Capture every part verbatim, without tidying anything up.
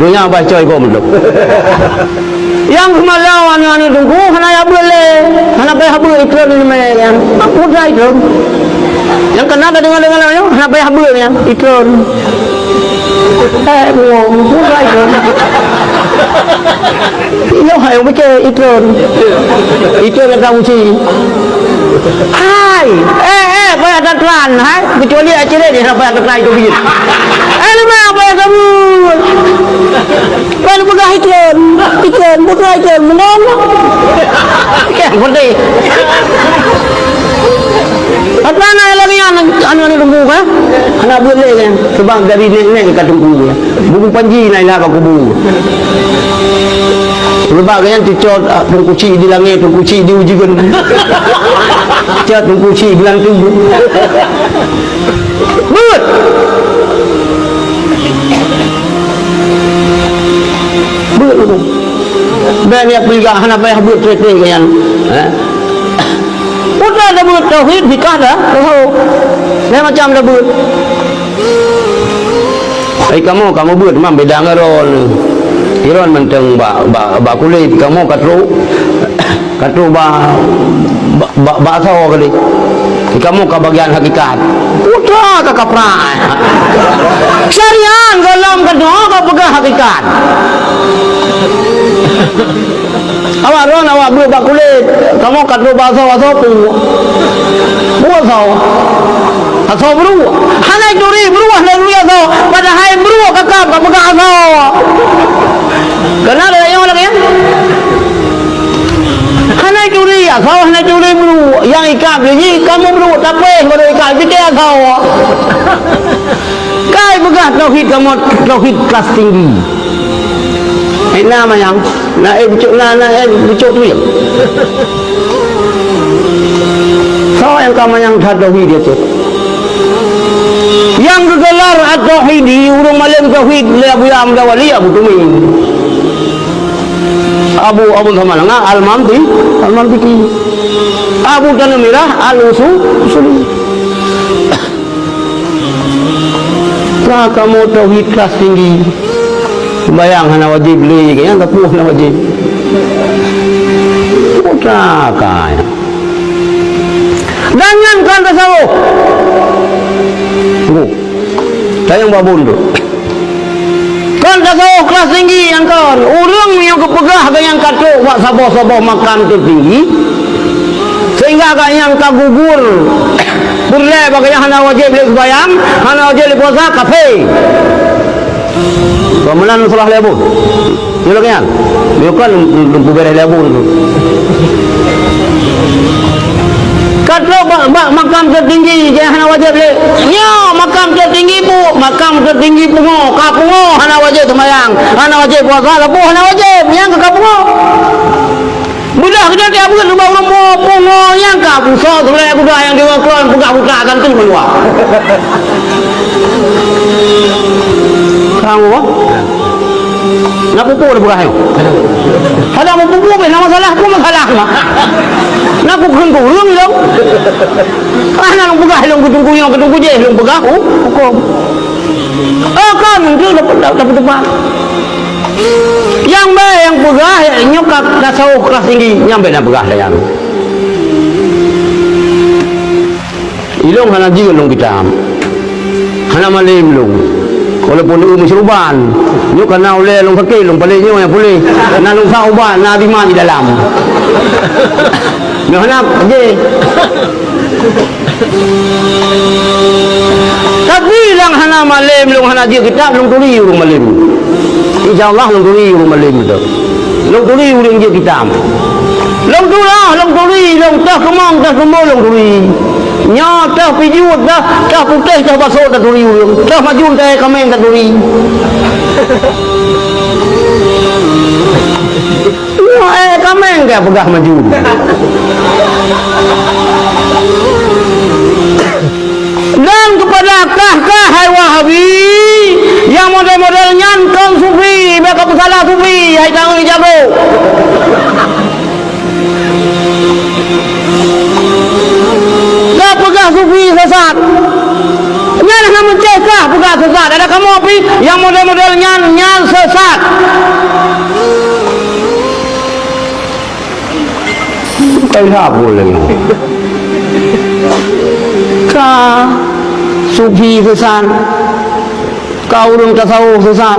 Donya bah coy gom tu. Nyang seumalam aneuk-aneuk teungku hana jak beuet lé. Hana payah beuet, itron ileumèe nyan. Mudah itron. Nyang keunan tadeungoe-deungoe nyoe, hana payah beuet nyan. Itron. Eh, bungong. Mudah itron. Nyoe hai piké itron. Itron nyang takuci. Hai, eh, eh, payah tatran, hai. Kecuali acara dia sampai tatran itu biji. Eh, lima payah kabur. Payah peugah itron, itron, bukan itron, menang. Kan, berarti. Tatran lagi anak, anak ni tunggu, kan? Anak boleh, kan? Sebab dari nek-nek ka tunggu, ya. Buku panji na ilah bak kubu. Reubak gobnyan teucot, ah, Teungku Chik di langèt, Teungku Chik di ujeuen. Cot Teungku Chik geulanteue. Beuet! Beuet Teungku. Bèk niat peugah hana payah beuet trek-trek gobnyan. Eh? Udah ada beuet tauhid, fikah dah. Oh. Lain macam dah beuet. Ai kamoe, kamoe beuet memang beda ngon droen. Droen mantong bak, bak, bak kulét, kamoe ka trok, ka trok bak, bak, bak, bak asoe kali. Kamoe ka bagian hakikat. Putra ka kapra. Syariat golom keudua ka peugah hakikat. Awak droen awak beuet bak kulét, kamoe ka trok bak asoe, asoe peue? Peue asoe? Asoe bruek. Hana turi bruek, hana turi asoe. Padahai bruek ka kab ka peugah asoe. Keunan lagèe nyoe lagèe nyan. Hana turi asoe, hana turi bruek. Nyang ikab lé jih kamoe bruek, tapi baru ikab jih asoe. Kai peugah tauhid kamoe, tauhid kelas tinggi. Eh, na manyang, na, eh, bucok, na, na, eh, bucok tu ya. Soe nyang ka manyang that tauhid dia tu? Nyang geugelar At-Tauhidi, ureueng malém tauhid lé Abuya Hamzah Wali, Abu Tumi. Abu, Abu Samalanga, Al-Manti, Al-Mantiki. Abu Tanah Mirah, Al-Usu-, Usuli. Ka kamoe tauhid kelas tinggi. Sembahyang hana wajéb lé, nyang ka puih hana wajéb. Putra ka. Dan nyan kon tasawuf. Tunggu. Tayang babon tu. Kon tasawuf kelas tinggi nyang kon. Ureueng nyang geupeugah keu nyang ka trok bak saboh-saboh makam teutinggi, sehingga gobnyan ka gugur. Peureulèe bak gobnyan hana wajéb lé seumayang, hana wajéb lé puasa, kafé. Peue meunan salah lé Abu? Nyoe lagèe nyan. Nyoe kan lôn, lôn, lôn peubeuréh lé Abu tu. Ka trok bak, bak makam teutinggi, jadi hana wajéb lé. Nyoe makam teutinggi bu, makam teutinggi pungo, ka pungo hana wajéb seumayang, hana wajéb puasa, sapeue hana wajéb, nyang ka pungo. Beudah keudeh tiap buleuen ubak ureueng pungo, pungo nyang ka pusok seuleh budak nyang deungoe keudroe peugah buta akan teuk meuluwa. Paham, Bang? Na peue-peue lôn peugah nyoe? Hana meupeubuet pih na masalah, peue masalah na? Na kukheun keu ureueng lôn. Ah, na lôn peugah lôn keu teungku nyoe, keu teungku jéh lôn peugah, oh, hukôm. Oh, kon, tu dapat, dapat, dapat. Nyang bèk nyang peugah, nyoe ka tasawuf kelas tinggi, nyang bèk na peugah lagèe nyan. Ilôn hana jeuet lôn kitab. Hana malém lôn. Walaupun eu meusyeuruban, nyoe kana ulèe lôn sakét, lôn paleng nyoe nyang puléh. Na lôn sa ubat, na abéh mat di dalam. Nyoe hana jih. Tapi nyang hana malém, lôn hana jeuet kitab, lôn turi ureueng malém. Insya Allah lôn turi ureueng malém tu. Lôn turi ureueng jeuet kitab. Lôn turi, lôn turi, lôn teuh keumong, teuh keumong lôn turi. Nyoe teuh pijuet, teuh, teuh putéh, teuh basôk taturi ureueng. Teuh majun, teuh kaméng taturi. Nyoe, eh, kaméng ka peugah majun. Dan kepada kah-kah hai Wahabi, nyang model-model nyan kon sufi, bèk kapeusalah sufi, hai tanggong jago. Kapeugah sufi sesat. Nyan hana meucéh kah, Ka sesat, ada kamoe pih nyang model-model nyan, nyan sesat. Kaiha pun lagi. Ka sufi sesat, ka ureuëng tasawuf sesat.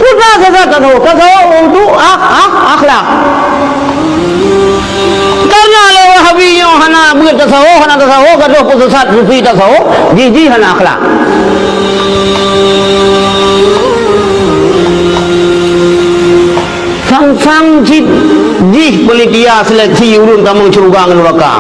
Bukan sesat tasawuf, tasawuf untuk ak-, ak-, akhlak. Karena lé Wahabi nyoe hana beuet tasawuf, hana tasawuf, gadoh peusesat sufi tasawuf, jih-jih hana akhlak. Sang-sang cit jih panitia seleksi ureuëng tamong syeuruga ngon neuraka.